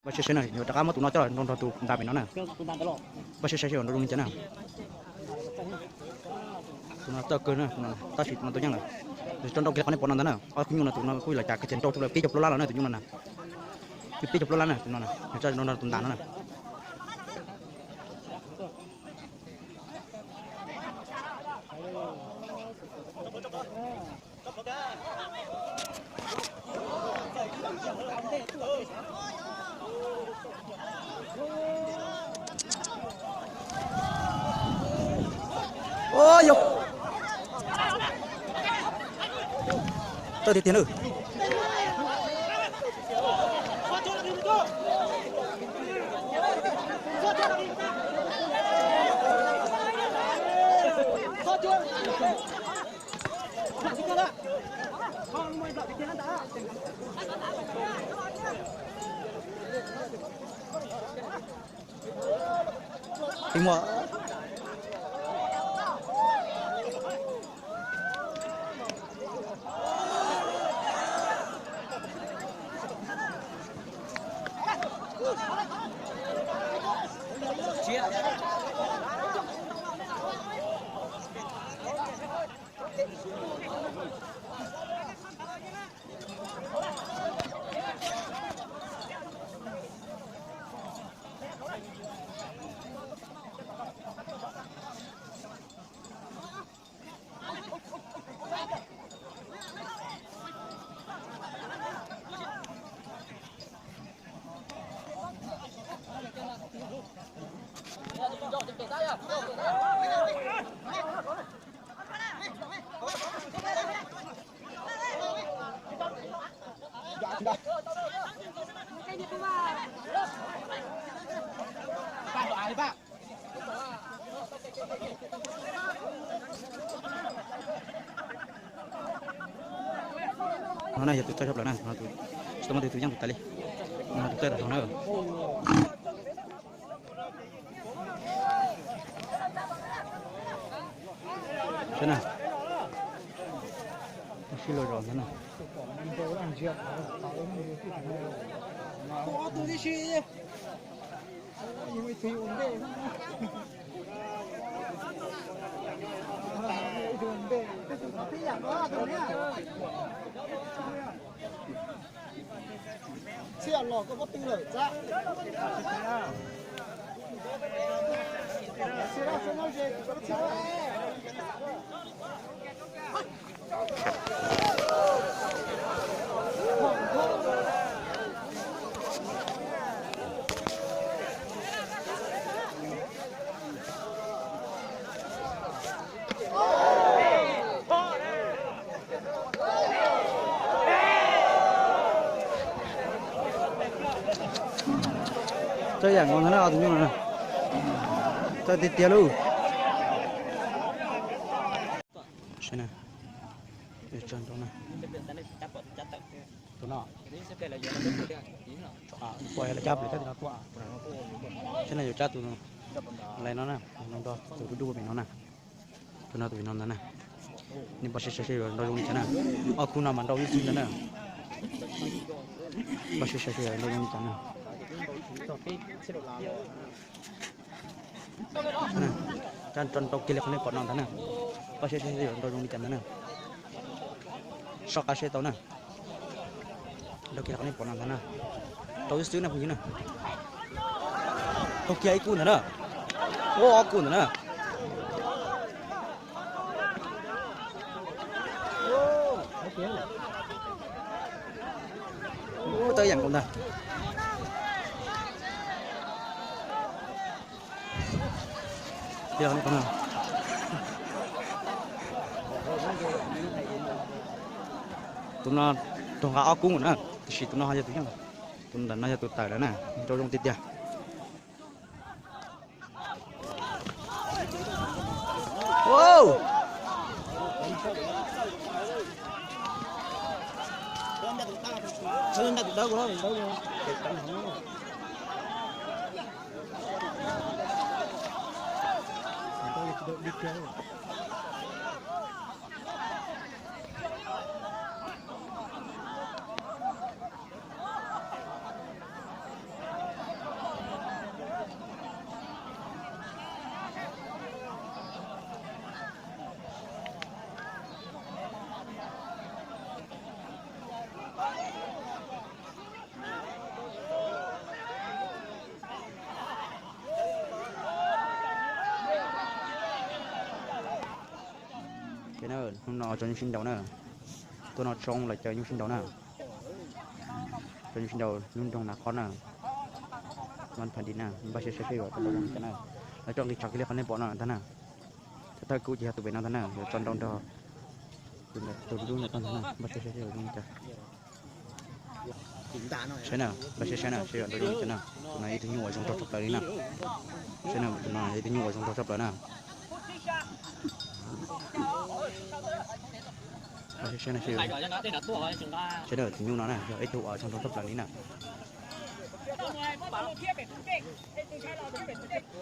Pab saib saib na, yuav rov qab muab tus no coj los nrau nrog tus ntas pem no na. Pab saib saib seb yuav nrau zoo li cas na. Tus no txawj kawg na, tab sis tus no tau nyeej lawm. Tso nrau kiag qhov nej pom no ntag na, ob khub nyuj no tus no kuj los cas kawg ces nrau txog peb caug plaub lab los na tus nyuj no na. Peb caug plaub lab na tus no na, yog tso nrau nrog tus ntas no na. Tawj tiag tiag na. No na yog tus txawj tshaj plaws na, tsis tau muaj tus twg yeej tus tas li. No tus txawj tag nrho na. Saib na, sib luag zos ntag na. Txawj yam nkaus ntag na, tus nyuj no txawj tiag tiag lauj. Saib na, tso nrau na. Tus no, pom yog lawv cab plis cab tim no tuaj. Saib na, yuav cab tus lais no na, nrau nrog tus dub dub pem no na. Tus no tus pem no ntag na. Nej pab saib saib seb yuav nrau zoo li cas na. Ob khub no mas nrau ib xwb ntag na. Pab saib saib seb yuav nrau zoo li cas na. Cab nrau kiag li qhov nej pom no ntag na. Pab saib saib seb yuav nrau zoo li cas ntag na. Soj qab saib tau na. Nrau kiag li qhov nej pom no ntag na. Nrau ib xwb na phooj ywg na. Raug kiag ib kub ntag na. Ua ob kub ntag na. Ua tau yam nkaus ntag. Tus no raug nqa ob kub na, tiam sis tus no yog tus yeej, tus ntawm no yog tus tawm lawm na, nrau zoo tiag tiag. Hnub no tso nyuj sib nraus na. Tuaj noj tshoob los cov nyuj sib nraus na. Tso nyuj sib nraus lub nroog Nav Qhob na. Mas Pham Dis na, npaj siab saib seb yuav tso nraus zoo cas na. Lawv tso nqis tshav kiag li qhov nej pom no ntag na. Thawj thawj kub ces yog tus pem no ntag na, yuav tso nraus nrog tus ntawd, tus dub ntawd tag ntag na, npaj siab saib seb yuav zoo li cas. Saib na, npaj siab saib na, seb yuav nraus zoo li cas na. Tus no yog ib tug nyuj uas zoo nraug tshaj plaws li na. Saib na, tus no yog ib tug nyuj uas zoo nraug tshaj plaws na. Npaj siab saib na, seb yuav, saib na, tus nyuj no na yog ib tug uas zoo nraug tshaj plaws li na.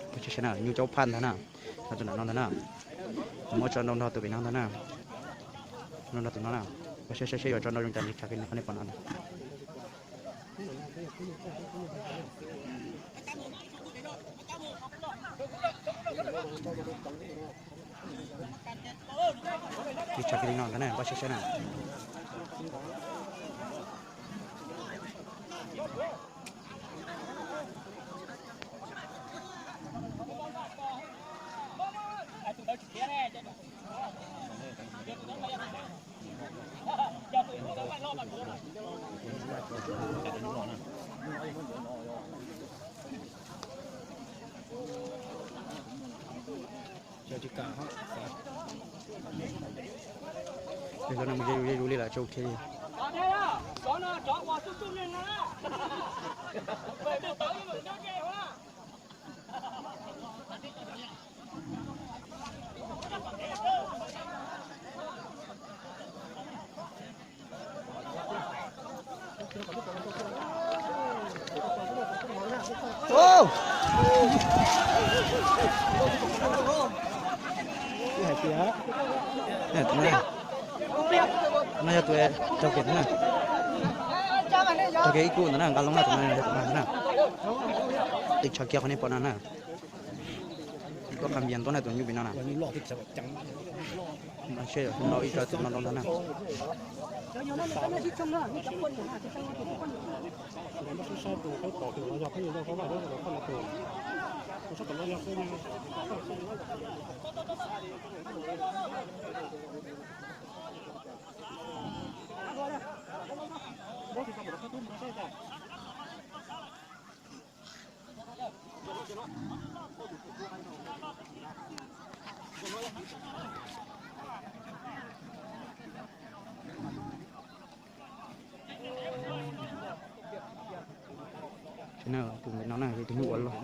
Npaj siab saib na, nyuj caub phaj ntag na. Tus no ntag na. Kuv muab tso nraus nrog tus pem no ntag na. Nraus nrog tus no na. Npaj siab saib seb yuav tso nraus zoo cas, nqis tshav kiag li qhov nej pom no ntag. Nqis tshav kiag li no ntag na, npaj siab saib na. Cov no mus ze zus ze zus li lawm tsis ua kiag li. Hais tias no yog tus raug kiag ntawd na, raug kiag ib kub ntawd na, nqa loo na, tus no yog tus no ntawd na. Nqis tshav kiag qhov nej pom no na. Tuaj qha npias ntuab na tus nyuj pem no na. Mas seb yog no ib co tus no nraus ntag na. Tus no na yog tus nyuj uas loj.